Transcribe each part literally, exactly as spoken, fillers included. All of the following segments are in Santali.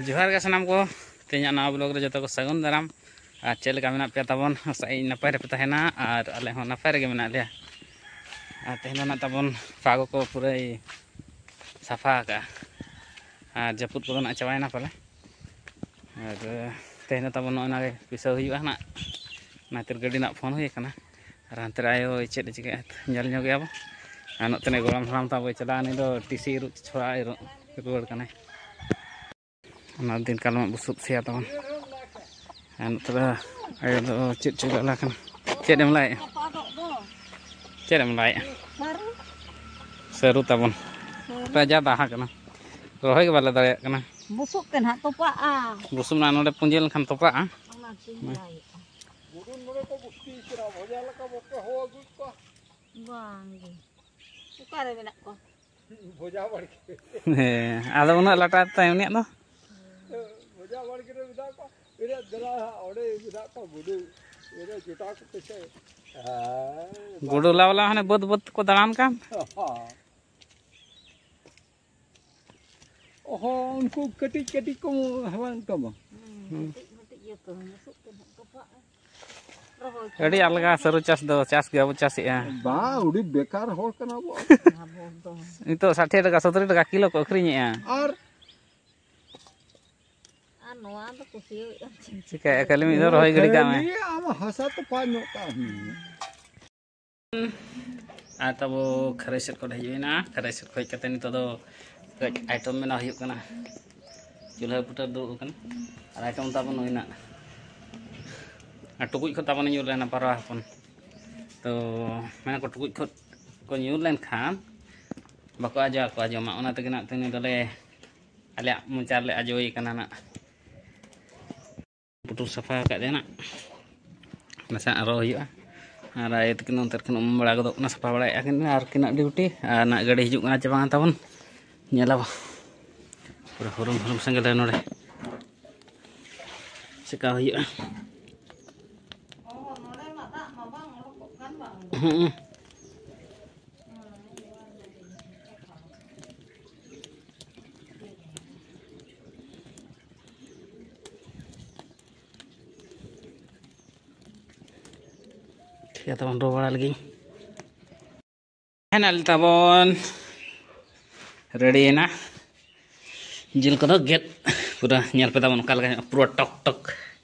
ᱡᱚᱦᱟᱨ ᱜᱮ ᱥᱟᱱᱟᱢ ᱠᱚ, ᱛᱮᱦᱮᱧᱟᱜ ᱱᱟᱣᱟ ᱵᱞᱚᱜ ᱨᱮ ᱡᱚᱛᱚ ᱠᱚ ᱥᱟᱹᱜᱩᱱ ᱫᱟᱨᱟᱢ᱾ ᱟᱨ ᱪᱮᱫ ᱞᱮᱠᱟ ᱢᱮᱱᱟᱜ ᱯᱮᱭᱟ ᱛᱟᱵᱚᱱ? ᱟᱥᱟᱭᱟᱹᱧ ᱱᱟᱯᱟᱭ ᱨᱮᱯᱮ ᱛᱟᱦᱮᱱᱟ, ᱟᱨ ᱟᱞᱮ ᱦᱚᱸ ᱱᱟᱯᱟᱭ ᱨᱮᱜᱮ ᱢᱮᱱᱟᱜ ᱞᱮᱭᱟ᱾ ᱟᱨ ᱛᱮᱦᱮᱧ ᱫᱚ ᱱᱟᱜ ᱛᱟᱵᱚᱱ ᱯᱷᱟᱜᱚ ᱠᱚ ᱯᱩᱨᱟᱹᱭ ᱥᱟᱯᱷᱟ ᱟᱠᱟᱜᱼᱟ, ᱟᱨ ᱡᱟᱹᱯᱩᱫ ᱠᱚᱫᱚ ᱱᱟᱜ ᱪᱟᱵᱟᱭᱮᱱᱟ ᱯᱟᱞᱮ᱾ ᱟᱨ ᱛᱮᱦᱮᱧ ᱫᱚ ᱛᱟᱵᱚᱱ ᱱᱚᱜᱼᱚᱭ ᱱᱚᱣᱟ ᱜᱮ ᱯᱤᱥᱟᱹᱣ ᱦᱩᱭᱩᱜᱼᱟ ᱱᱟᱜ, ᱚᱱᱟ ᱠᱷᱟᱹᱛᱤᱨ ᱜᱟᱹᱰᱤ ᱱᱟᱜ ᱯᱷᱳᱱ ᱦᱩᱭ ᱟᱠᱟᱱᱟ᱾ ᱟᱨ ᱦᱟᱱᱛᱮ ᱨᱮ ᱟᱭᱳ ᱪᱮᱫ ᱮ ᱪᱤᱠᱟᱹᱭᱟ, ᱧᱮᱞ ᱧᱚᱜᱮᱭᱟ ᱵᱚ᱾ ᱟᱨ ᱱᱚᱛᱮ ᱱᱤᱡ ᱜᱚᱲᱚᱢ ᱦᱟᱲᱟᱢ ᱛᱟᱵᱚᱭ ᱪᱟᱞᱟᱜᱼᱟ, ᱩᱱᱤ ᱫᱚ ᱴᱤᱥᱤ ᱤᱨᱚᱜ ᱪᱷᱚᱲᱟ ᱤᱨᱚᱜ ᱨᱩᱣᱟᱹᱲ ᱠᱟᱱᱟᱭ᱾ ᱚᱱᱟ ᱫᱤᱱ ᱠᱟᱞᱚᱢᱟᱜ ᱵᱩᱥᱩᱵ ᱥᱮᱭᱟ ᱛᱟᱵᱚᱱ᱾ ᱟᱨ ᱱᱚᱛᱮ ᱫᱚ ᱟᱭᱳ ᱫᱚ ᱪᱮᱫ ᱪᱚᱭ ᱞᱟᱜᱞᱟ ᱠᱟᱱᱟ᱾ ᱪᱮᱫ ᱮᱢ ᱞᱟᱭᱮᱜᱼᱟ? ᱪᱮᱫ ᱮᱢ ᱞᱟᱭᱮᱜᱼᱟ? ᱥᱟᱹᱨᱩ ᱛᱟᱵᱚᱱ᱾ ᱨᱟᱡᱟ ᱫᱟᱦᱟ ᱠᱟᱱᱟ᱾ ᱨᱚᱦᱚᱭ ᱜᱮ ᱵᱟᱞᱮ ᱫᱟᱲᱮᱭᱟᱜ ᱠᱟᱱᱟ᱾ ᱵᱩᱥᱩᱵ ᱛᱮ ᱱᱟᱦᱟᱜ ᱛᱚᱯᱟᱜᱼᱟ᱾ ᱵᱩᱥᱩᱵ ᱱᱟᱜ ᱱᱚᱰᱮ ᱯᱩᱸᱡᱤ ᱞᱮᱱᱠᱷᱟᱱ ᱛᱚᱯᱟᱜᱼᱟ᱾ ᱚᱱᱟ ᱛᱮᱧ ᱞᱟᱭᱮᱜᱼᱟ᱾ ᱵᱟᱝ ᱜᱮ᱾ ᱚᱠᱟᱨᱮ ᱢᱮᱱᱟᱜ ᱠᱚᱣᱟ? ᱵᱷᱚᱡᱟ ᱵᱟᱲᱜᱮ᱾ ᱦᱮᱸ, ᱟᱫᱚ ᱩᱱᱟᱹᱜ ᱞᱟᱴᱟ ᱛᱟᱭ ᱩᱱᱤᱭᱟᱜ ᱫᱚ᱾ ᱵᱷᱚᱡᱟ ᱵᱟᱲᱜᱮ ᱨᱮ ᱢᱮᱱᱟᱜ ᱠᱚᱣᱟ᱾ ᱤᱱᱟᱹᱜ ᱫᱮᱞᱟ ᱦᱟᱸᱜ ᱚᱸᱰᱮ ᱢᱮᱱᱟᱜ ᱠᱚᱣᱟ ᱜᱩᱰᱩ᱾ ᱤᱱᱟᱹ ᱡᱚᱴᱟᱣ ᱠᱚᱛᱮ ᱥᱮ᱾ ᱦᱮᱸ᱾ ᱜᱩᱰᱩ ᱞᱟᱣᱞᱟ ᱦᱟᱱᱮ ᱵᱟᱹᱫᱽ ᱵᱟᱹᱫᱽ ᱛᱮᱠᱚ ᱫᱟᱬᱟᱱ ᱠᱟᱱ᱾ ᱦᱚᱸ᱾ ᱚᱦᱚ, ᱩᱱᱠᱩ ᱠᱟᱹᱴᱤᱡ ᱠᱟᱹᱴᱤᱡ ᱠᱚ ᱦᱟᱞᱟᱝ ᱠᱚᱣᱟ᱾ ᱦᱩᱸ, ᱠᱟᱹᱴᱤᱡ ᱠᱟᱹᱴᱤᱡ ᱜᱮᱛᱚ, ᱵᱩᱥᱩᱵ ᱛᱮ ᱱᱟᱜ ᱛᱚᱯᱟᱜᱼᱟ᱾ ᱨᱚᱦᱚᱭ ᱠᱚ᱾ ᱟᱹᱰᱤ ᱟᱞᱜᱟ ᱥᱟᱹᱨᱩ ᱪᱟᱥ ᱫᱚ, ᱪᱟᱥ ᱜᱮ ᱵᱟᱵᱚ ᱪᱟᱥᱮᱜᱼᱟ᱾ ᱵᱟᱝ, ᱟᱹᱰᱤ ᱵᱮᱠᱟᱨ ᱦᱚᱲ ᱠᱟᱱᱟ ᱵᱚ᱾ ᱟᱵᱚ ᱫᱚ᱾ ᱱᱤᱛᱚᱜ ᱥᱟᱴᱷᱤ ᱴᱟᱠᱟ, ᱥᱚᱛᱛᱚᱨ ᱴᱟᱠᱟ ᱠᱤᱞᱳ ᱠᱚ ᱟᱹᱠᱷᱨᱤᱧᱮᱜᱼᱟ᱾ ᱟᱨ ᱟᱨ ᱱᱚᱣᱟ ᱫᱚ ᱠᱩᱥᱤᱭᱟᱹᱣᱮᱫᱼᱟ᱾ ᱪᱤᱠᱟᱹᱭᱟ, ᱠᱷᱟᱹᱞᱤ ᱢᱤᱫ ᱫᱷᱟᱣ ᱨᱚᱦᱚᱭ ᱜᱤᱰᱤ ᱠᱟᱜ ᱢᱮ᱾ ᱠᱷᱟᱹᱞᱤ ᱟᱢ ᱦᱟᱥᱟ ᱛᱚᱯᱟ ᱧᱚᱜ ᱠᱟᱜ ᱢᱮ᱾ ᱟᱨ ᱛᱟᱵᱚ ᱠᱷᱟᱹᱨᱟᱹᱭ ᱥᱮᱫ ᱠᱷᱚᱱ ᱦᱮᱡ ᱦᱩᱭᱱᱟ᱾ ᱠᱷᱟᱹᱨᱟᱹᱭ ᱥᱮᱫ ᱠᱷᱚᱱ ᱦᱮᱡ ᱠᱟᱛᱮ ᱱᱤᱛᱚᱜ ᱫᱚ ᱠᱟᱹᱡ item ᱵᱮᱱᱟᱣ ᱦᱩᱭᱩᱜ ᱠᱟᱱᱟ᱾ ᱪᱩᱞᱦᱟᱹ ᱵᱩᱴᱟᱹ ᱫᱩᱲᱩᱵ ᱟᱠᱟᱱᱟ᱾ ᱟᱨ item ᱛᱟᱵᱚᱱ ᱦᱩᱭᱱᱟ, ᱟᱨ ᱴᱩᱠᱩᱡ ᱠᱷᱚᱱ ᱛᱟᱵᱚᱱ ᱧᱩᱨ ᱞᱮᱱᱟ ᱯᱟᱨᱣᱟ ᱦᱚᱯᱚᱱ᱾ ᱛᱚ ᱢᱮᱱᱟᱠᱚ ᱴᱩᱠᱩᱡ ᱠᱷᱚᱱ ᱠᱚ ᱧᱩᱨ ᱞᱮᱱᱠᱷᱟᱱ ᱵᱟᱠᱚ ᱟᱡᱚ ᱟᱠᱚᱣᱟ ᱡᱚᱢᱟᱜ᱾ ᱚᱱᱟ ᱛᱮᱜᱮ ᱱᱟᱜ ᱛᱮᱦᱮᱧ ᱫᱚᱞᱮ ᱟᱞᱮᱭᱟᱜ ᱢᱚᱪᱟ ᱨᱮᱞᱮ ᱟᱡᱚᱭᱮ ᱠᱟᱱᱟ ᱱᱟᱜ᱾ ᱯᱩᱴᱩᱨ ᱥᱟᱯᱷᱟ ᱟᱠᱟᱫ ᱫᱮᱭᱟ ᱱᱟᱜ, ᱱᱟᱥᱮᱱᱟᱜ ᱟᱨᱚ ᱦᱩᱭᱩᱜᱼᱟ᱾ ᱟᱨ ᱟᱭᱳ ᱛᱟᱹᱠᱤᱱ ᱚᱱᱛᱮ ᱨᱮᱠᱤᱱ ᱩᱢ ᱵᱟᱲᱟ ᱜᱚᱫᱚᱜ ᱠᱟᱱᱟ, ᱥᱟᱯᱷᱟ ᱵᱟᱲᱟᱭᱮᱫᱼᱟ ᱠᱤᱱ᱾ ᱟᱨ ᱠᱤᱱᱟᱜ ᱰᱤᱭᱩᱴᱤ ᱟᱨ ᱱᱟᱜ ᱜᱟᱹᱰᱤ ᱦᱤᱡᱩᱜ ᱠᱟᱱᱟ ᱪᱮ ᱵᱟᱝᱟ ᱛᱟᱵᱚᱱ, ᱧᱮᱞᱟᱵᱚ᱾ ᱯᱩᱨᱟᱹ ᱦᱩᱨᱩᱢ ᱦᱩᱨᱩᱢ ᱥᱮᱸᱜᱮᱞ ᱨᱮ ᱱᱚᱰᱮ ᱪᱮᱠᱟ ᱦᱩᱭᱩᱜᱼᱟ᱾ ᱦᱩᱸ᱾ ᱴᱷᱤᱠ ᱜᱮᱭᱟ, ᱛᱟᱵᱚᱱ ᱨᱚ ᱵᱟᱲᱟ ᱞᱮᱜᱮ᱾ ᱯᱷᱟᱭᱱᱟᱞ ᱛᱟᱵᱚᱱ ᱨᱮᱰᱤᱭᱮᱱᱟ᱾ ᱡᱤᱞ ᱠᱚᱫᱚ ᱜᱮᱫ ᱯᱩᱨᱟᱹ ᱧᱮᱞ ᱯᱮ ᱛᱟᱵᱚᱱ ᱚᱠᱟ ᱞᱮᱠᱟ ᱧᱚᱜ, ᱯᱩᱨᱟᱹ ᱴᱚᱠ ᱴᱚᱠ᱾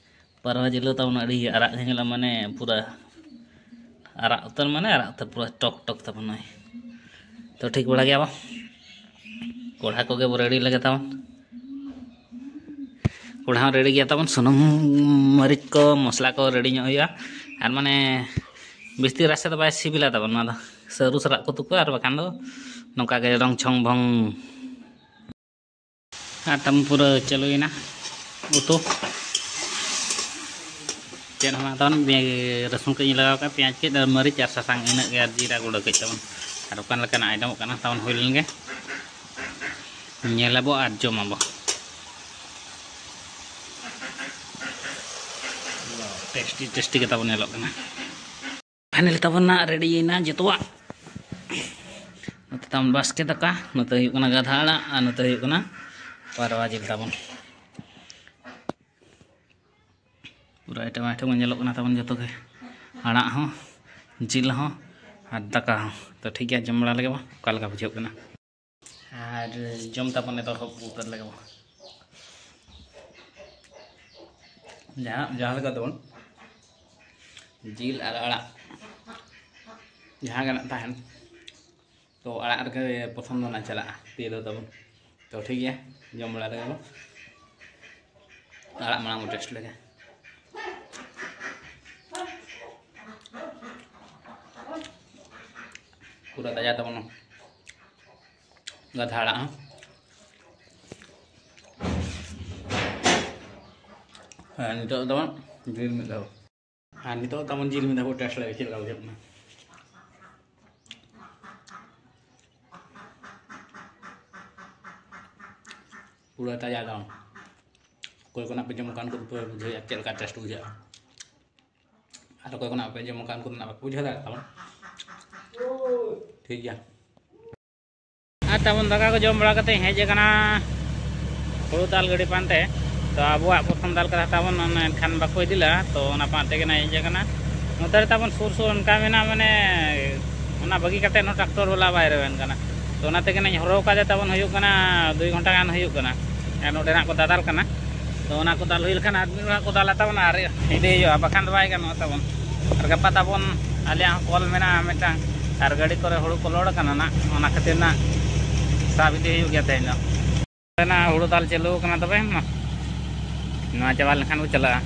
ᱯᱟᱨᱣᱟ ᱡᱤᱞ ᱫᱚ ᱛᱟᱵᱚᱱ ᱟᱹᱰᱤ ᱟᱨᱟᱜ ᱜᱮ ᱧᱮᱞᱚᱜᱼᱟ, ᱢᱟᱱᱮ ᱯᱩᱨᱟᱹ ᱟᱨᱟᱜ ᱩᱛᱟᱹᱨ, ᱢᱟᱱᱮ ᱟᱨᱟᱜ ᱩᱛᱟᱹᱨ, ᱯᱩᱨᱟᱹ ᱴᱚᱠ ᱴᱚᱠ ᱛᱟᱵᱚᱱ ᱱᱚᱜᱼᱚᱭ᱾ ᱛᱚ ᱴᱷᱤᱠ ᱵᱟᱲᱟ ᱜᱮᱭᱟ ᱵᱚ? ᱠᱚᱲᱦᱟ ᱠᱚᱜᱮ ᱵᱚ ᱨᱮᱰᱤ ᱞᱮᱜᱮ ᱛᱟᱵᱚᱱ᱾ ᱠᱚᱲᱦᱟ ᱦᱚᱸ ᱨᱮᱰᱤ ᱜᱮᱭᱟ ᱛᱟᱵᱚᱱ, ᱥᱩᱱᱩᱢ, ᱢᱟᱹᱨᱤᱪ ᱠᱚ, ᱢᱚᱥᱞᱟ ᱠᱚ ᱨᱮᱰᱤ ᱧᱚᱜ ᱦᱩᱭᱩᱜᱼᱟ᱾ ᱟᱨ ᱢᱟᱱᱮ ᱵᱤᱥᱛᱤ ᱨᱟᱥᱮ ᱫᱚ ᱵᱟᱭ ᱥᱤᱵᱤᱞᱟ ᱛᱟᱵᱚᱱ ᱱᱚᱣᱟ ᱫᱚ᱾ ᱥᱟᱹᱨᱩ ᱥᱟᱞᱟᱜ ᱠᱚ ᱩᱛᱩ ᱠᱚᱣᱟ, ᱟᱨ ᱵᱟᱠᱷᱟᱱ ᱫᱚ ᱱᱚᱝᱠᱟ ᱜᱮ ᱨᱚᱝ ᱪᱷᱚᱝ ᱵᱷᱚᱝ᱾ ᱟᱨ ᱛᱟᱵᱚᱱ ᱯᱩᱨᱟᱹ ᱪᱟᱹᱞᱩᱭᱮᱱᱟ ᱩᱛᱩ᱾ ᱪᱮᱫ ᱦᱚᱸ ᱵᱟᱝ ᱛᱟᱵᱚᱱ, ᱵᱮ-, ᱨᱟᱹᱥᱩᱱ ᱠᱟᱹᱡ ᱤᱧ ᱞᱟᱜᱟᱣ ᱠᱟᱜᱼᱟ, ᱯᱮᱸᱭᱟᱡᱽ ᱠᱟᱹᱡ, ᱟᱨ ᱢᱟᱹᱨᱤᱪ ᱟᱨ ᱥᱟᱥᱟᱝ, ᱤᱱᱟᱹᱜ ᱜᱮ, ᱟᱨ ᱡᱤᱨᱟ ᱜᱩᱸᱰᱟᱹ ᱠᱟᱹᱡ ᱛᱟᱵᱚᱱ᱾ ᱟᱨ ᱚᱠᱟ ᱞᱮᱠᱟᱱᱟᱜ ᱟᱭᱴᱮᱢᱚᱜ ᱠᱟᱱᱟ ᱛᱟᱵᱚᱱ, ᱦᱩᱭ ᱞᱮᱱ ᱜᱮ, ᱧᱮᱞᱟᱵᱚ ᱟᱨ ᱡᱚᱢᱟᱵᱚ᱾ ᱴᱮᱥᱴᱤ ᱴᱮᱥᱴᱤ ᱜᱮ ᱛᱟᱵᱚᱱ ᱧᱮᱞᱚᱜ ᱠᱟᱱᱟ᱾ ᱯᱷᱟᱭᱱᱟᱞ ᱛᱟᱵᱚᱱ ᱱᱟᱜ ᱨᱮᱰᱤᱭᱮᱱᱟ ᱡᱚᱛᱚᱣᱟᱜ᱾ ᱱᱚᱛᱮ ᱛᱟᱵᱚᱱ ᱵᱟᱥᱠᱮ ᱫᱟᱠᱟ, ᱱᱚᱛᱮ ᱦᱩᱭᱩᱜ ᱠᱟᱱᱟ ᱜᱟᱫᱷᱟ ᱟᱲᱟᱜ, ᱟᱨ ᱱᱚᱛᱮ ᱦᱩᱭᱩᱜ ᱠᱟᱱᱟ ᱯᱟᱨᱣᱟ ᱡᱤᱞ ᱛᱟᱵᱚᱱ᱾ ᱯᱩᱨᱟᱹ ᱟᱭᱴᱮᱢ ᱟᱭᱴᱮᱢ ᱜᱮ ᱧᱮᱞᱚᱜ ᱠᱟᱱᱟ ᱛᱟᱵᱚᱱ ᱡᱚᱛᱚ ᱜᱮ, ᱟᱲᱟᱜ ᱦᱚᱸ, ᱡᱤᱞ ᱦᱚᱸ, ᱟᱨ ᱫᱟᱠᱟ ᱦᱚᱸ᱾ ᱛᱚ ᱴᱷᱤᱠ ᱜᱮᱭᱟ, ᱡᱚᱢ ᱵᱟᱲᱟ ᱞᱮᱜᱮ ᱵᱚ, ᱚᱠᱟ ᱞᱮᱠᱟ ᱵᱩᱡᱷᱟᱹᱜ ᱠᱟᱱᱟ᱾ ᱟᱨ ᱡᱚᱢ ᱛᱟᱵᱚᱱ ᱮᱛᱚᱦᱚᱵ ᱩᱛᱟᱹᱨ ᱞᱮᱜᱮ ᱵᱚ᱾ ᱡᱟᱦᱟᱸ, ᱡᱟᱦᱟᱸ ᱞᱮᱠᱟ ᱛᱟᱵᱚᱱ ᱡᱤᱞ ᱟᱨ ᱟᱲᱟᱜ ᱡᱟᱦᱟᱸ ᱜᱮ ᱱᱟᱜ ᱛᱟᱦᱮᱱ, ᱛᱚ ᱟᱲᱟᱜ ᱨᱮᱜᱮ ᱯᱨᱚᱛᱷᱚᱢ ᱫᱚ ᱱᱟᱜ ᱪᱟᱞᱟᱜᱼᱟ ᱛᱤ ᱫᱚ ᱛᱟᱵᱚᱱ᱾ ᱛᱚ ᱴᱷᱤᱠ ᱜᱮᱭᱟ, ᱡᱚᱢ ᱵᱟᱲᱟ ᱞᱮᱜᱮ ᱵᱚ᱾ ᱟᱲᱟᱜ ᱢᱟᱲᱟᱝ ᱵᱚ ᱴᱮᱥᱴ ᱞᱮᱜᱮ᱾ ᱯᱩᱨᱟᱹ ᱛᱟᱡᱟ ᱛᱟᱵᱚᱱ ᱜᱟᱫᱷᱟ ᱟᱲᱟᱜ ᱦᱚᱸ᱾ ᱦᱮᱸ, ᱱᱤᱛᱚᱜ ᱫᱚ ᱡᱤᱞ ᱢᱤᱫ ᱫᱷᱟᱣ᱾ ᱟᱨ ᱱᱤᱛᱚᱜ ᱛᱟᱵᱚᱱ ᱡᱤᱞ ᱢᱤᱫ ᱫᱷᱟᱣ ᱵᱚ ᱴᱮᱥᱴ ᱞᱮᱜᱮ, ᱪᱮᱫ ᱞᱮᱠᱟ ᱵᱩᱡᱷᱟᱹᱜ ᱠᱟᱱᱟ᱾ ᱯᱩᱨᱟᱹ ᱛᱟᱡᱟ ᱫᱚ᱾ ᱚᱠᱚᱭ ᱠᱚ ᱱᱟᱜ ᱯᱮ ᱡᱚᱢ ᱟᱠᱟᱱ ᱩᱱᱠᱩ ᱫᱚᱯᱮ ᱵᱩᱡᱷᱟᱹᱣᱮᱫᱼᱟ ᱪᱮᱫ ᱞᱮᱠᱟ ᱴᱮᱥᱴ ᱵᱩᱡᱷᱟᱹᱜᱼᱟ᱾ ᱟᱨ ᱚᱠᱚᱭ ᱠᱚ ᱱᱟᱜ ᱯᱮ ᱡᱚᱢ ᱟᱠᱟᱱ ᱩᱱᱠᱩ ᱫᱚ ᱱᱟᱜ ᱵᱟᱯᱮ ᱵᱩᱡᱷᱟᱹᱣ ᱫᱟᱲᱮᱭᱟᱜ ᱛᱟᱵᱚᱱ᱾ ᱴᱷᱤᱠ ᱜᱮᱭᱟ᱾ ᱟᱨ ᱛᱟᱵᱚᱱ ᱫᱟᱠᱟ ᱠᱚ ᱡᱚᱢ ᱵᱟᱲᱟ ᱠᱟᱛᱮ ᱦᱮᱡ ᱟᱠᱟᱱᱟ ᱦᱩᱲᱩ ᱫᱟᱞ ᱜᱟᱹᱰᱤ ᱯᱟᱱᱛᱮ᱾ ᱛᱚ ᱟᱵᱚᱣᱟᱜ ᱯᱨᱚᱛᱷᱚᱢ ᱫᱟᱞ ᱠᱟᱛᱷᱟ ᱛᱟᱵᱚᱱ ᱚᱱᱮ ᱮᱱᱠᱷᱟᱱ ᱵᱟᱠᱚ ᱤᱫᱤ ᱞᱮᱫᱼᱟ, ᱛᱚ ᱚᱱᱟ ᱯᱟᱱᱛᱮ ᱜᱮ ᱱᱟᱜ ᱦᱮᱡ ᱟᱠᱟᱱᱟ᱾ ᱱᱚᱛᱮ ᱨᱮ ᱛᱟᱵᱚᱱ ᱥᱩᱨ ᱥᱩᱨ ᱚᱱᱠᱟ ᱢᱮᱱᱟᱜᱼᱟ, ᱢᱟᱱᱮ ᱚᱱᱟ ᱵᱟᱹᱜᱤ ᱠᱟᱛᱮ ᱦᱚᱸ ᱴᱨᱟᱠᱴᱚᱨ ᱵᱟᱞᱟ ᱵᱟᱭ ᱨᱮᱵᱮᱱ ᱠᱟᱱᱟ᱾ ᱛᱚ ᱚᱱᱟ ᱛᱮᱜᱮ ᱱᱟᱧ ᱦᱚᱨᱦᱚ ᱠᱟᱫᱮ ᱛᱟᱵᱚᱱ ᱦᱩᱭᱩᱜ ᱠᱟᱱᱟ ᱫᱩᱭ ᱜᱷᱚᱱᱴᱟ ᱜᱟᱱ ᱦᱩᱭᱩᱜ ᱠᱟᱱᱟ᱾ ᱟᱨ ᱱᱚᱰᱮ ᱱᱟᱜ ᱠᱚ ᱫᱟᱫᱟᱞ ᱠᱟᱱᱟ᱾ ᱛᱚ ᱚᱱᱟ ᱠᱚ ᱫᱟᱞ ᱦᱩᱭ ᱞᱮᱠᱷᱟᱱ ᱟᱨ ᱢᱤᱫ ᱦᱚᱲ ᱠᱚ ᱫᱟᱞᱟ ᱛᱟᱵᱚᱱ ᱟᱨ ᱤᱫᱤ ᱦᱩᱭᱩᱜᱼᱟ, ᱵᱟᱠᱷᱟᱱ ᱫᱚ ᱵᱟᱭ ᱜᱟᱱᱚᱜᱼᱟ ᱛᱟᱵᱚᱱ᱾ ᱟᱨ ᱜᱟᱯᱟ ᱛᱟᱵᱚᱱ ᱟᱞᱮᱭᱟᱜ ᱦᱚᱸ ᱠᱚᱞ ᱢᱮᱱᱟᱜᱼᱟ ᱢᱤᱫᱴᱟᱝ, ᱟᱨ ᱜᱟᱹᱰᱤ ᱠᱚᱨᱮ ᱦᱩᱲᱩ ᱠᱚ ᱞᱳᱰ ᱠᱟᱱᱟ ᱱᱟᱜ, ᱚᱱᱟ ᱠᱷᱟᱹᱛᱤᱨ ᱱᱟᱜ ᱥᱟᱵ ᱤᱫᱤ ᱦᱩᱭᱩᱜ ᱜᱮᱭᱟ ᱛᱮᱦᱮᱧ ᱫᱚ᱾ ᱱᱟ ᱦᱩᱲᱩ ᱫᱟᱞ ᱪᱟᱹᱞᱩ ᱠᱟᱱᱟ᱾ ᱛᱚᱵᱮ ᱢᱟ, ᱱᱚᱣᱟ ᱪᱟᱵᱟ ᱞᱮᱱᱠᱷᱟᱱ ᱵᱚ ᱪᱟᱞᱟᱜᱼᱟ᱾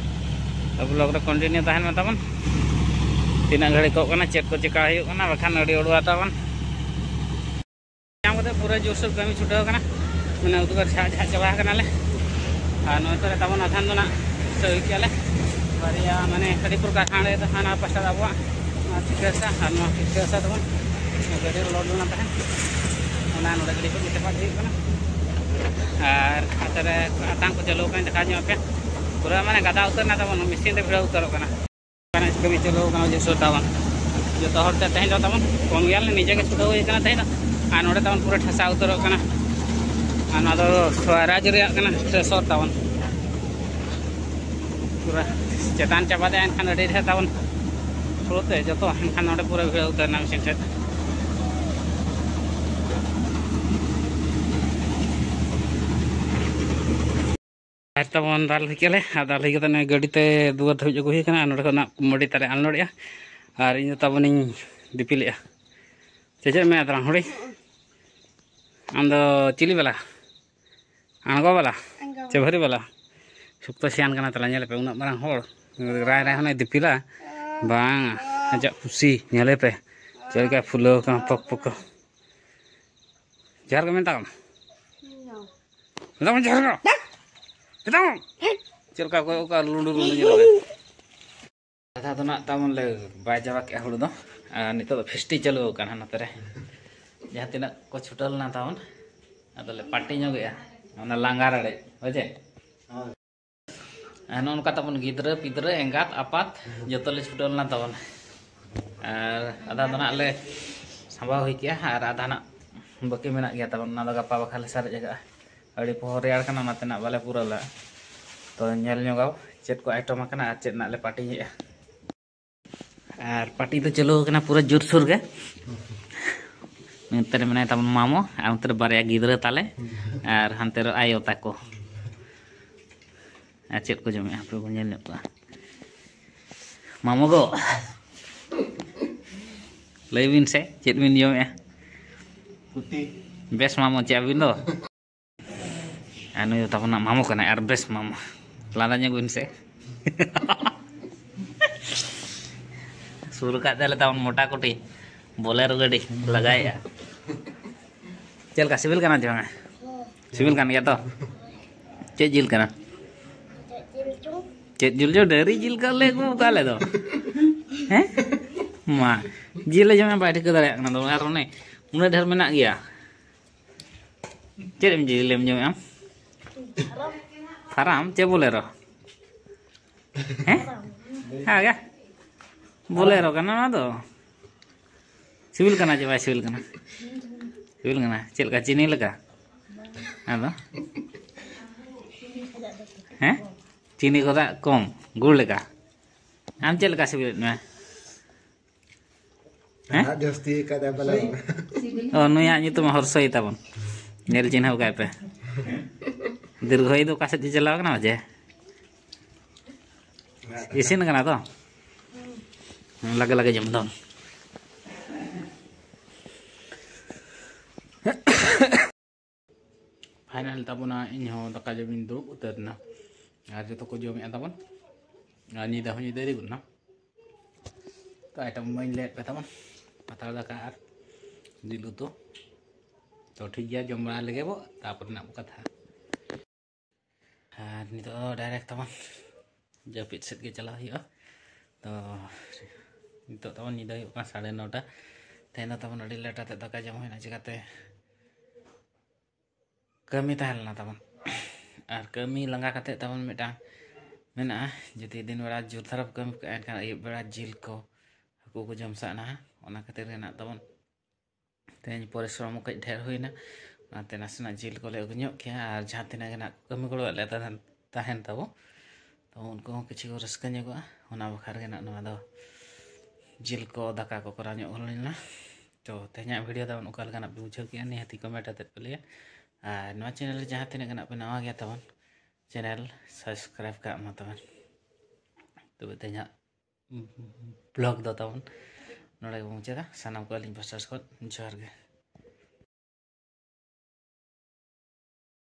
ᱛᱚ ᱵᱞᱚᱜ ᱨᱮ ᱠᱚᱱᱴᱤᱱᱤᱭᱩ ᱛᱟᱦᱮᱱ ᱢᱮ ᱛᱟᱵᱚᱱ᱾ ᱛᱤᱱᱟᱹᱜ ᱜᱷᱟᱹᱲᱤᱡ ᱠᱚᱜ ᱠᱟᱱᱟ, ᱪᱮᱫ ᱠᱚ ᱪᱮᱠᱟ ᱦᱩᱭᱩᱜ ᱠᱟᱱᱟ, ᱵᱟᱠᱷᱟᱱ ᱟᱹᱰᱤ ᱚᱲᱩᱣᱟ ᱛᱟᱵᱚᱱ᱾ ᱧᱟᱢ ᱠᱟᱛᱮ ᱯᱩᱨᱟᱹ ᱡᱳᱨᱥᱳᱨ ᱠᱟᱹᱢᱤ ᱪᱷᱩᱴᱟᱹᱣ ᱠᱟᱱᱟ᱾ ᱢᱟᱱᱮ ᱩᱫᱽᱜᱟᱹᱨ ᱡᱷᱟᱜ ᱡᱷᱟᱜ ᱪᱟᱵᱟ ᱠᱟᱱᱟᱞᱮ᱾ ᱟᱨ ᱱᱚᱜᱼᱚᱭ ᱛᱚᱨᱟ ᱛᱟᱵᱚᱱ ᱟᱫᱷᱟᱱ ᱫᱚ ᱱᱟᱜ ᱥᱟᱹᱣ ᱠᱮᱜᱼᱟ ᱞᱮ᱾ ᱵᱟᱨᱭᱟ ᱢᱟᱱᱮ ᱟᱹᱰᱤ ᱯᱨᱚᱠᱟᱨ ᱦᱟᱸᱰᱮ ᱫᱚ ᱦᱟᱱᱟ ᱯᱟᱥᱴᱟ ᱫᱚ ᱟᱵᱚᱣᱟᱜ ᱱᱚᱣᱟ ᱴᱷᱤᱠᱟᱹ ᱦᱟᱥᱟ ᱟᱨ ᱱᱚᱣᱟ ᱴᱷᱤᱠᱟᱹ ᱦᱟᱥᱟ ᱛᱟᱵᱚᱱ ᱜᱟᱹᱰᱤ ᱨᱮ ᱞᱳᱰ ᱞᱮᱱᱟ ᱛᱟᱦᱮᱸᱫ᱾ ᱚᱱᱟ ᱱᱚᱰᱮ ᱜᱟᱹᱰᱤ ᱠᱚ ᱪᱟᱯᱟᱫ ᱦᱩᱭᱩᱜ ᱠᱟᱱᱟ᱾ ᱟᱨ ᱦᱟᱱᱛᱮ ᱨᱮ ᱟᱛᱟᱝ ᱠᱚ ᱪᱟᱹᱞᱩ ᱠᱟᱱᱟ, ᱫᱮᱠᱷᱟᱣ ᱧᱚᱜ ᱟᱯᱮ᱾ ᱯᱩᱨᱟᱹ ᱢᱟᱱᱮ ᱜᱟᱫᱟ ᱩᱛᱟᱹᱨ ᱮᱱᱟ ᱛᱟᱵᱚᱱ, ᱢᱮᱥᱤᱱ ᱨᱮ ᱵᱷᱤᱲᱟᱹᱣ ᱩᱛᱟᱹᱨᱚᱜ ᱠᱟᱱᱟ᱾ ᱠᱟᱹᱢᱤ ᱪᱟᱹᱞᱩ ᱠᱟᱱᱟ ᱡᱮ ᱥᱩᱨ ᱛᱟᱵᱚᱱ᱾ ᱡᱚᱛᱚ ᱦᱚᱲ ᱛᱮ ᱛᱮᱦᱮᱧ ᱫᱚ ᱛᱟᱵᱚᱱ ᱠᱚᱢ ᱜᱮᱭᱟᱞᱮ, ᱱᱤᱡᱮ ᱜᱮ ᱪᱷᱩᱴᱟᱹᱣ ᱦᱩᱭ ᱠᱟᱱᱟ ᱛᱮᱦᱮᱧ ᱫᱚ᱾ ᱟᱨ ᱱᱚᱰᱮ ᱛᱟᱵᱚᱱ ᱯᱩᱨᱟᱹ ᱴᱷᱟᱥᱟᱣ ᱩᱛᱟᱹᱨᱚᱜ ᱠᱟᱱᱟ᱾ ᱟᱨ ᱱᱚᱣᱟ ᱫᱚ ᱥᱣᱟᱨᱟᱡᱽ ᱨᱮᱭᱟᱜ ᱠᱟᱱᱟ, ᱴᱨᱮᱥᱚᱨ ᱛᱟᱵᱚᱱ᱾ ᱯᱩᱨᱟᱹ ᱪᱮᱛᱟᱱ ᱪᱟᱵᱟ ᱫᱮ, ᱮᱱᱠᱷᱟᱱ ᱟᱹᱰᱤ ᱰᱷᱮᱨ ᱛᱟᱵᱚᱱ ᱦᱩᱲᱩ ᱛᱮ ᱡᱚᱛᱚ, ᱮᱱᱠᱷᱟᱱ ᱱᱚᱰᱮ ᱯᱩᱨᱟᱹ ᱵᱷᱤᱲᱟᱹᱣ ᱩᱛᱟᱹᱨ ᱮᱱᱟ ᱢᱮᱥᱤᱱ ᱴᱷᱮᱱ᱾ ᱟᱨ ᱛᱟᱵᱚᱱ ᱫᱟᱞ ᱦᱩᱭ ᱠᱮᱫ ᱞᱮ, ᱟᱨ ᱫᱟᱞ ᱦᱩᱭ ᱠᱟᱛᱮ ᱱᱚᱜᱼᱚᱭ ᱜᱟᱹᱰᱤ ᱛᱮ ᱫᱩᱣᱟᱹᱨ ᱫᱷᱟᱹᱵᱤᱡ ᱟᱹᱜᱩ ᱦᱩᱭ ᱠᱟᱱᱟ᱾ ᱟᱨ ᱱᱚᱰᱮ ᱠᱷᱚᱱᱟᱜ ᱢᱟᱹᱰᱤ ᱛᱟᱞᱮ ᱟᱱᱞᱳᱰᱮᱜᱼᱟ᱾ ᱟᱨ ᱤᱧ ᱫᱚ ᱛᱟᱵᱚᱱᱤᱧ ᱫᱤᱯᱤᱞᱮᱜᱼᱟ᱾ ᱪᱮ ᱪᱮᱫ ᱮᱢ ᱢᱮᱱᱮᱫ ᱛᱟᱞᱟᱝ ᱦᱩᱰᱤᱧ? ᱟᱢ ᱫᱚ ᱪᱤᱞᱤ ᱵᱟᱞᱟ? ᱟᱬᱜᱚ ᱵᱟᱞᱟ? ᱟᱬᱜᱚ᱾ ᱪᱮ ᱵᱷᱟᱹᱨᱤ ᱵᱟᱞᱟ? ᱥᱚᱠᱛᱚ ᱥᱮᱭᱟᱱ ᱠᱟᱱᱟ ᱛᱟᱞᱟᱝ, ᱧᱮᱞ ᱯᱮ, ᱩᱱᱟᱹᱜ ᱢᱟᱨᱟᱝ ᱦᱚᱲ ᱨᱟᱭ ᱨᱟᱭ ᱦᱚᱸᱭ ᱫᱤᱯᱤᱞᱟ᱾ ᱵᱟᱝ, ᱟᱡᱟᱜ ᱠᱩᱥᱤ, ᱧᱮᱞᱮ ᱯᱮ ᱪᱮᱫ ᱞᱮᱠᱟ ᱯᱷᱩᱞᱟᱹᱣ ᱠᱟᱱᱟ, ᱯᱚᱠ ᱯᱚᱠ᱾ ᱡᱚᱦᱟᱨ ᱜᱮ ᱢᱮᱛᱟᱢ᱾ ᱢᱮᱛᱟᱢ ᱡᱚᱦᱟᱨ ᱜᱮ᱾ ᱢᱮᱛᱟᱢ᱾ ᱪᱮᱫ ᱞᱮᱠᱟ ᱚᱠᱚᱭ ᱚᱠᱟ ᱞᱩᱸᱰᱩ ᱞᱩᱸᱰᱩ ᱧᱮᱞᱚᱜ ᱠᱟᱱᱟ᱾ ᱟᱫᱷᱟ ᱫᱚ ᱱᱟᱜ ᱛᱟᱵᱚᱱ ᱞᱮ ᱵᱟᱭ ᱪᱟᱵᱟ ᱠᱮᱜᱼᱟ ᱦᱩᱲᱩ ᱫᱚ᱾ ᱟᱨ ᱱᱤᱛᱚᱜ ᱫᱚ ᱯᱷᱮᱥᱴᱤ ᱪᱟᱹᱞᱩ ᱟᱠᱟᱱᱟ ᱱᱚᱛᱮ ᱨᱮ᱾ ᱡᱟᱦᱟᱸ ᱛᱤᱱᱟᱹᱜ ᱠᱚ ᱪᱷᱩᱴᱟᱹᱣ ᱞᱮᱱᱟ ᱛᱟᱵᱚᱱ, ᱟᱫᱚ ᱞᱮ ᱯᱟᱹᱴᱤ ᱧᱚᱜᱮᱜᱼᱟ᱾ ᱚᱱᱟ ᱞᱟᱸᱜᱟ ᱨᱟᱲᱮᱡ, ᱦᱳᱭ ᱪᱮ? ᱦᱳᱭ᱾ ᱟᱨ ᱱᱚᱜᱼᱚ ᱱᱚᱝᱠᱟ ᱛᱟᱵᱚᱱ ᱜᱤᱫᱽᱨᱟᱹ ᱯᱤᱫᱽᱨᱟᱹ ᱮᱸᱜᱟᱛ ᱟᱯᱟᱛ ᱡᱚᱛᱚ ᱞᱮ ᱪᱷᱩᱴᱟᱹᱣ ᱞᱮᱱᱟ ᱛᱟᱵᱚᱱ᱾ ᱟᱨ ᱟᱫᱷᱟ ᱫᱚ ᱱᱟᱜ ᱞᱮ ᱥᱟᱸᱵᱟᱣ ᱦᱩᱭ ᱠᱮᱜᱼᱟ ᱟᱨ ᱟᱫᱷᱟ ᱱᱟᱜ ᱵᱟᱹᱠᱤ ᱢᱮᱱᱟᱜ ᱜᱮᱭᱟ ᱛᱟᱵᱚᱱ, ᱚᱱᱟ ᱫᱚ ᱜᱟᱯᱟ ᱵᱟᱠᱷᱟᱱ ᱞᱮ ᱥᱟᱨᱮᱡ ᱠᱟᱜᱼᱟ᱾ ᱟᱹᱰᱤ ᱯᱚᱦᱚᱨ ᱨᱮᱭᱟᱲ ᱠᱟᱱᱟ, ᱚᱱᱟᱛᱮ ᱱᱟᱜ ᱵᱟᱞᱮ ᱯᱩᱨᱟᱹᱣ ᱞᱮᱜᱼᱟ᱾ ᱛᱚ ᱧᱮᱞ ᱧᱚᱜᱟᱵᱚ ᱪᱮᱫ ᱠᱚ ᱟᱭᱴᱚᱢ ᱟᱠᱟᱱᱟ ᱟᱨ ᱪᱮᱫ ᱱᱟᱜ ᱞᱮ ᱯᱟᱹᱴᱤᱭᱮᱜᱼᱟ᱾ ᱟᱨ ᱯᱟᱨᱴᱤ ᱫᱚ ᱪᱟᱹᱞᱩ ᱟᱠᱟᱱᱟ ᱯᱩᱨᱟᱹ ᱡᱳᱨᱥᱳᱨ ᱜᱮ᱾ ᱱᱚᱛᱮ ᱨᱮ ᱢᱮᱱᱟᱭ ᱛᱟᱵᱚᱱ ᱢᱟᱢᱚ, ᱟᱨ ᱚᱱᱛᱮ ᱨᱮ ᱵᱟᱨᱭᱟ ᱜᱤᱫᱽᱨᱟᱹ ᱛᱟᱞᱮ, ᱟᱨ ᱦᱟᱱᱛᱮ ᱨᱮ ᱟᱭᱳ ᱛᱟᱠᱚ᱾ ᱟᱨ ᱪᱮᱫ ᱠᱚ ᱡᱚᱢᱮᱜᱼᱟ ᱦᱟᱯᱮ ᱵᱚᱱ ᱧᱮᱞ ᱧᱚᱜ ᱠᱚᱣᱟ᱾ ᱢᱟᱢᱚ ᱜᱚ, ᱞᱟᱹᱭ ᱵᱤᱱ ᱥᱮ ᱪᱮᱫ ᱵᱤᱱ ᱡᱚᱢᱮᱜᱼᱟ? ᱯᱩᱴᱤ᱾ ᱵᱮᱥ ᱢᱟᱢᱚ ᱪᱮ ᱟᱹᱵᱤᱱ ᱫᱚ? ᱟᱨ ᱱᱩᱭ ᱫᱚ ᱛᱟᱵᱚᱱ ᱢᱟᱢᱚ ᱠᱟᱱᱟᱭ, ᱟᱨ ᱵᱮᱥ ᱢᱟᱢᱚ᱾ ᱞᱟᱸᱫᱟ ᱧᱚᱜ ᱵᱤᱱ ᱥᱮ᱾ ᱥᱩᱨ ᱠᱟᱜ ᱛᱟᱞᱮ ᱛᱟᱵᱚᱱ ᱢᱚᱴᱟ ᱠᱩᱴᱤ ᱵᱚᱞᱮᱨᱳ ᱜᱟᱹᱰᱤ ᱞᱟᱜᱟᱭᱮᱜᱼᱟ᱾ ᱪᱮᱫ ᱞᱮᱠᱟ ᱥᱤᱵᱤᱞ ᱠᱟᱱᱟ ᱪᱮ ᱵᱟᱝᱟ? ᱥᱤᱵᱤᱞ ᱠᱟᱱ ᱜᱮᱭᱟ ᱛᱚ? ᱪᱮᱫ ᱡᱤᱞ ᱠᱟᱱᱟ? ᱪᱮᱫ ᱡᱤᱞ ᱪᱚ? ᱰᱟᱹᱨᱤ ᱡᱤᱞ ᱠᱟᱜ ᱞᱮ ᱟᱹᱜᱩ ᱠᱟᱜ ᱞᱮ ᱫᱚ᱾ ᱦᱮᱸ? ᱢᱟ, ᱡᱤᱞ ᱞᱮ ᱡᱚᱢᱮ ᱵᱟᱭ ᱴᱷᱤᱠᱟᱹ ᱫᱟᱲᱮᱭᱟᱜ ᱠᱟᱱᱟ ᱫᱚᱢᱮ, ᱟᱨ ᱚᱱᱮ ᱩᱱᱟᱹᱜ ᱰᱷᱮᱨ ᱢᱮᱱᱟᱜ ᱜᱮᱭᱟ᱾ ᱪᱮᱫ ᱮᱢ ᱡᱤᱞ ᱮᱢ ᱡᱚᱢᱮᱜᱼᱟ? ᱯᱷᱟᱨᱟᱢ ᱪᱮ ᱵᱚᱞᱮᱨᱳ? ᱦᱮᱸ? ᱦᱮᱸ ᱜᱮ᱾ ᱵᱚᱞᱮᱨᱳ ᱠᱟᱱᱟ ᱱᱚᱣᱟ ᱫᱚ᱾ ᱥᱤᱵᱤᱞ ᱠᱟᱱᱟ ᱪᱮ ᱵᱟᱭ ᱥᱤᱵᱤᱞ ᱠᱟᱱᱟ? ᱥᱤᱵᱤᱞ ᱠᱟᱱᱟ᱾ ᱪᱮᱫ ᱞᱮᱠᱟ, ᱪᱤᱱᱤ ᱞᱮᱠᱟ? ᱟᱫᱚ? ᱦᱮᱸ? ᱪᱤᱱᱤ ᱠᱷᱚᱱᱟᱜ ᱠᱚᱢ, ᱜᱩᱲ ᱞᱮᱠᱟ᱾ ᱟᱢ ᱪᱮᱫ ᱞᱮᱠᱟ ᱥᱤᱵᱤᱞᱮᱫ ᱢᱮᱭᱟ? ᱦᱮᱸ? ᱱᱟᱦᱟᱜ ᱡᱟᱹᱥᱛᱤ ᱠᱟᱫᱟ ᱯᱟᱞᱮ᱾ ᱚ, ᱱᱩᱭᱟᱜ ᱧᱩᱛᱩᱢ ᱦᱚᱨᱥᱚᱭ ᱛᱟᱵᱚᱱ᱾ ᱧᱮᱞ ᱪᱤᱱᱦᱟᱹᱣ ᱠᱟᱭ ᱯᱮ᱾ ᱫᱤᱨᱜᱷᱚᱭ ᱫᱚ ᱚᱠᱟ ᱥᱮᱫ ᱪᱚ ᱪᱟᱞᱟᱣ ᱠᱟᱱᱟ ᱡᱮ? ᱤᱥᱤᱱ ᱠᱟᱱᱟ ᱛᱚ? ᱞᱟᱜᱮ ᱞᱟᱜᱮ ᱡᱚᱢ ᱫᱚ᱾ ᱯᱷᱟᱭᱱᱟᱞ ᱛᱟᱵᱚᱱᱟ, ᱤᱧ ᱦᱚᱸ ᱫᱟᱠᱟ ᱡᱚᱢᱤᱧ ᱫᱩᱲᱩᱵ ᱩᱛᱟᱹᱨ ᱮᱱᱟ᱾ ᱟᱨ ᱡᱚᱛᱚ ᱠᱚ ᱡᱚᱢᱮᱫᱼᱟ ᱛᱟᱵᱚᱱ᱾ ᱟᱨ ᱧᱤᱫᱟᱹ ᱦᱚᱸ ᱧᱤᱫᱟᱹ ᱤᱫᱤ ᱜᱚᱫ ᱮᱱᱟ᱾ ᱛᱚ ᱟᱭᱴᱮᱢ ᱢᱟᱹᱧ ᱞᱟᱹᱭᱟᱫ ᱯᱮ ᱛᱟᱵᱚᱱ, ᱯᱟᱛᱲᱟ ᱫᱟᱠᱟ ᱟᱨ ᱡᱤᱞ ᱩᱛᱩ᱾ ᱛᱚ ᱴᱷᱤᱠ ᱜᱮᱭᱟ, ᱡᱚᱢ ᱵᱟᱲᱟ ᱞᱮᱜᱮ ᱵᱚ, ᱛᱟᱨᱯᱚᱨᱮ ᱱᱟᱜ ᱵᱚ ᱠᱟᱛᱷᱟᱜᱼᱟ᱾ ᱟᱨ ᱱᱤᱛᱚᱜ ᱫᱚ ᱰᱟᱭᱨᱮᱠᱴ ᱛᱟᱵᱚᱱ ᱡᱟᱹᱯᱤᱫ ᱥᱮᱫ ᱜᱮ ᱪᱟᱞᱟᱣ ᱦᱩᱭᱩᱜᱼᱟ᱾ ᱛᱚ ᱱᱤᱛᱚᱜ ᱛᱟᱵᱚᱱ ᱧᱤᱫᱟᱹ ᱦᱩᱭᱩᱜ ᱠᱟᱱᱟ ᱥᱟᱲᱮ ᱱᱚᱴᱟ᱾ ᱛᱮᱦᱮᱧ ᱫᱚ ᱛᱟᱵᱚᱱ ᱟᱹᱰᱤ ᱞᱮᱴ ᱟᱛᱮᱫ ᱫᱟᱠᱟ ᱡᱚᱢ ᱦᱩᱭᱱᱟ, ᱪᱤᱠᱟᱹᱛᱮ ᱠᱟᱹᱢᱤ ᱛᱟᱦᱮᱸ ᱞᱮᱱᱟ ᱛᱟᱵᱚᱱ᱾ ᱟᱨ ᱠᱟᱹᱢᱤ ᱞᱟᱸᱜᱟ ᱠᱟᱛᱮᱫ ᱛᱟᱵᱚᱱ ᱢᱤᱫᱴᱟᱝ ᱢᱮᱱᱟᱜᱼᱟ, ᱡᱩᱫᱤ ᱫᱤᱱ ᱵᱮᱲᱟ ᱡᱳᱨ ᱫᱷᱟᱨᱟ ᱵᱚ ᱠᱟᱹᱢᱤ ᱠᱟᱜᱼᱟ, ᱮᱱᱠᱷᱟᱱ ᱟᱹᱭᱩᱵ ᱵᱮᱲᱟ ᱡᱤᱞ ᱠᱚ, ᱦᱟᱹᱠᱩ ᱠᱚ ᱡᱚᱢ ᱥᱟᱱᱟᱣᱟ᱾ ᱚᱱᱟ ᱠᱷᱟᱹᱛᱤᱨ ᱜᱮ ᱱᱟᱜ ᱛᱟᱵᱚᱱ ᱛᱮᱦᱮᱧ ᱯᱚᱨᱤᱥᱨᱚᱢ ᱦᱚᱸ ᱠᱟᱹᱡ ᱰᱷᱮᱨ ᱦᱩᱭᱱᱟ, ᱚᱱᱟᱛᱮ ᱱᱟᱥᱮᱱᱟᱜ ᱡᱤᱞ ᱠᱚᱞᱮ ᱟᱹᱜᱩ ᱧᱚᱜ ᱠᱮᱜᱼᱟ᱾ ᱟᱨ ᱡᱟᱦᱟᱸ ᱛᱤᱱᱟᱹᱜ ᱜᱮ ᱱᱟᱜ ᱠᱚ ᱠᱟᱹᱢᱤ ᱜᱚᱲᱚᱣᱟᱜ ᱞᱮ ᱛᱟᱦᱮᱱ, ᱛᱟᱦᱮᱱ ᱛᱟᱵᱚ, ᱛᱚ ᱩᱱᱠᱩ ᱦᱚᱸ ᱠᱤᱪᱷᱩ ᱠᱚ ᱨᱟᱹᱥᱠᱟᱹ ᱧᱚᱜᱚᱜᱼᱟ᱾ ᱚᱱᱟ ᱵᱟᱠᱷᱨᱟ ᱜᱮ ᱱᱟᱜ ᱱᱚᱣᱟ ᱫᱚ ᱡᱤᱞ ᱠᱚ ᱫᱟᱠᱟ ᱠᱚ ᱠᱚᱨᱟᱣ ᱧᱚᱜ ᱦᱩᱭ ᱞᱮᱱᱟ᱾ ᱛᱚ ᱛᱮᱦᱮᱧᱟᱜ ᱵᱷᱤᱰᱤᱭᱳ ᱛᱟᱵᱚᱱ ᱚᱠᱟ ᱞᱮᱠᱟᱱᱟᱜ ᱯᱮ ᱵᱩᱡᱷᱟᱹᱣ ᱠᱮᱜᱼᱟ, ᱱᱤᱦᱟᱹᱛᱤ ᱠᱚᱢᱮᱱᱴ ᱟᱛᱮᱫ ᱯᱮ ᱞᱟᱹᱭᱟ᱾ ᱟᱨ ᱱᱚᱣᱟ ᱪᱮᱱᱮᱞ ᱨᱮ ᱡᱟᱦᱟᱸ ᱛᱤᱱᱟᱹᱜ ᱜᱟᱱ ᱯᱮ ᱱᱟᱣᱟ ᱜᱮᱭᱟ ᱛᱟᱵᱚᱱ, ᱪᱮᱱᱮᱞ ᱥᱟᱵᱥᱠᱨᱟᱭᱤᱵ ᱠᱟᱜ ᱢᱟ ᱛᱟᱵᱚᱱ᱾ ᱛᱚᱵᱮ ᱛᱮᱦᱮᱧᱟᱜ ᱵᱞᱚᱜ ᱫᱚ ᱛᱟᱵᱚᱱ ᱱᱚᱰᱮ ᱜᱮᱵᱚᱱ ᱢᱩᱪᱟᱹᱫᱟ᱾ ᱥᱟᱱᱟᱢ ᱠᱚ ᱟᱹᱞᱤᱧ ᱯᱟᱥᱴᱟ ᱠᱷᱚᱱ ᱡᱚᱦᱟᱨ ᱜᱮ᱾